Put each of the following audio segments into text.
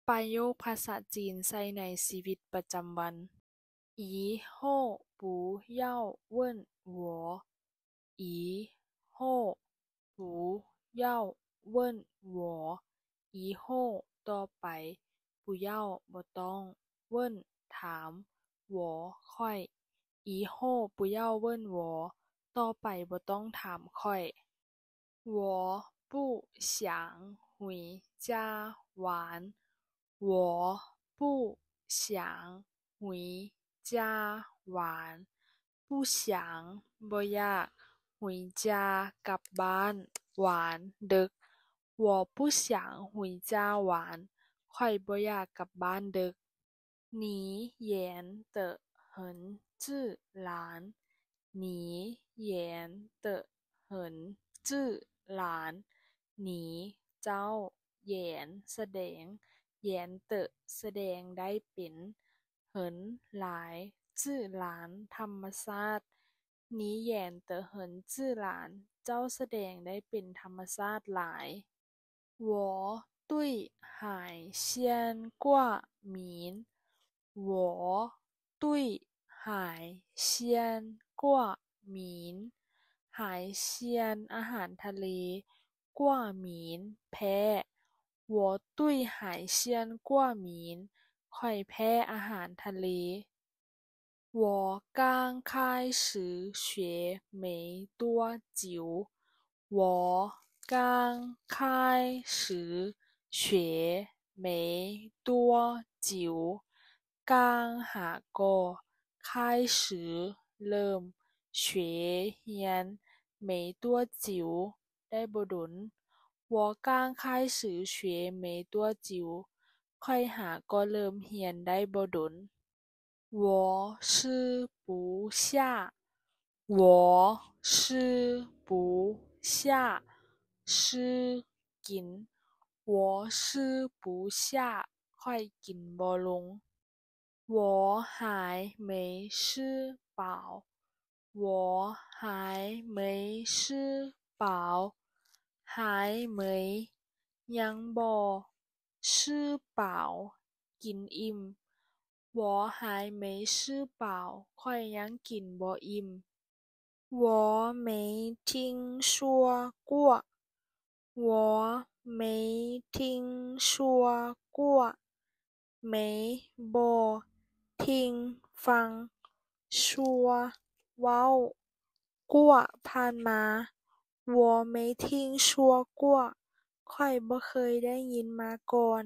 ປະໂຫຍກພາສາຈີນໃຊ້ໃນຊີວິດປະຈຳວັນ. 以后不要问我. 以后不要问我. 以后 ຕໍ່ໄປ. 不要 ບໍ່ຕ້ອງ. 问 ຖາມ. 我 ຂ້ອຍ. 以后不要问我. ຕໍ່ໄປບໍ່ຕ້ອງຖາມຂ້ອຍ. 我不想回家玩. 我不想回家玩. 不想 ບໍ່ຢາກ. 回家 ກັບບ້ານ. 玩 ດຶກ. 我不想回家玩. ຂ້ອຍບໍ່ຢາກກັບບ້ານດຶກ. 你演得很自然. 你演得很自然. 你 ເຈົ້າ. 演 ສະແດງ. 演得 ສະແດງໄດ້ເປັນ. 很 ຫຼາຍ. 自然 ທຳມະຊາດ. 你演得很自然. ເຈົ້າສະແດງໄດ້ເປັນທຳມະຊາດຫຼາຍ. 我对海鲜过敏. 我对海鲜过敏. 海鲜 ອາຫານທະເລ. 过敏 ແພ້. 我对海鲜过敏. ຂ້ອຍແພ້ອາຫານທະເລ. 我刚开始学没多久. 我刚开始学没多久. 刚 ຫາກໍ. 开始 ເລີ່ມ. 学 ຮຽນ. 没多久 ໄດ້ບໍ່ດົນ. 我刚开始学没多久. ຂ້ອຍຫາກໍເລີ່ມຮຽນໄດ້ບໍ່ດົນ. 我吃不下. 我吃不下. 吃 ກິນ. 我吃不下. ຂ້ອຍກິນບໍ່ລົງ. 我还没吃饱. 我还没吃饱. 还没 ຍັງບໍ່. 吃饱 ກິນອີ່ມ. 我还没吃饱. ຂ້ອຍຍັງກິນບໍ່ອີ່ມ. 我没听说过. 我没听说过. 没 ບໍ່. 听 ຟັງ. 说 ເວົ້າ. 过 ຜ່ານມາ. 我没听说过. ຂ້ອຍບໍ່ເຄີຍໄດ້ຍິນມາກ່ອນ.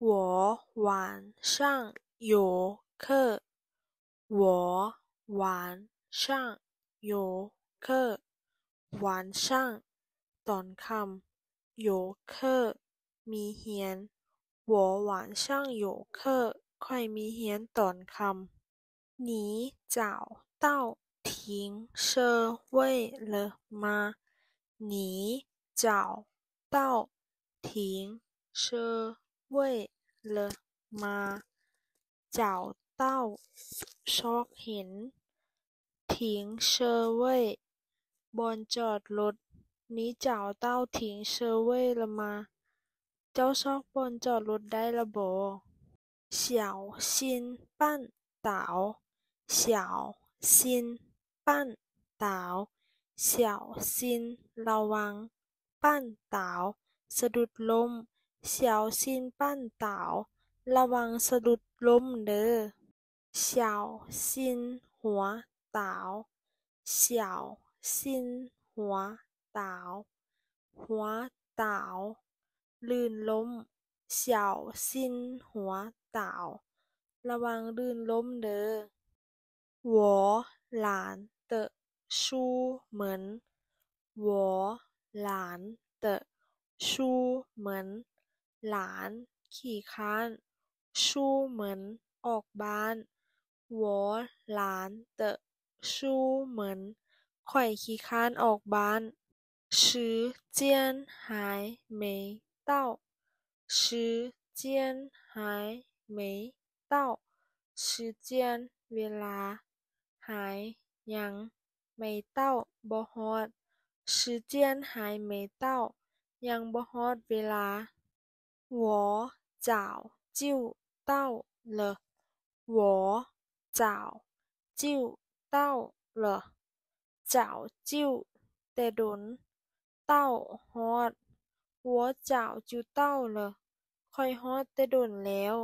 我晚上有课. 我晚上有课. 晚上 ຕອນຄ່ຳ. 有课 ມີຮຽນ. 我晚上有课. ຂ້ອຍມີຮຽນຕອນຄ່ຳ. 你找到停车位了吗? 你找到停车位了吗? 找到 ຊອກເຫັນ. 停车位 ບ່ອນຈອດລົດ. 你找到停车位了吗? ເຈົ້າຊອກບ່ອນຈອດລົດໄດ້ລະບໍ? 小心绊倒. 小心绊倒. 小心 ລະວັງ. 绊倒 ສະດຸດລົ້ມ. 小心绊倒. ລະວັງສະດຸດລົ້ມເດີ້. 小心滑倒. 小心滑倒. 滑倒 ລື່ນລົ້ມ. 小心滑倒. ລະວັງລື່ນລົ້ມເດີ້. 我懒得出门. 我懒得出门. 懒 ຂີ້ຄ້ານ. 出门 ອອກບ້ານ. 我懒得出门. ຂ້ອຍຂີ້ຄ້ານອອກບ້ານ. 时间还没到. 时间还没到. 时间 ເວລາ. 还 ຍັງ. 没到 ບໍ່ຮອດ. 时间还没到. ຍັງບໍ່ຮອດເວລາ. 我早就到了。我早就到了。早就 ແຕ່ດົນ. 到 ຮອດ. 我早就到了。 ຂ້ອຍຮອດແຕ່ດົນແລ້ວ.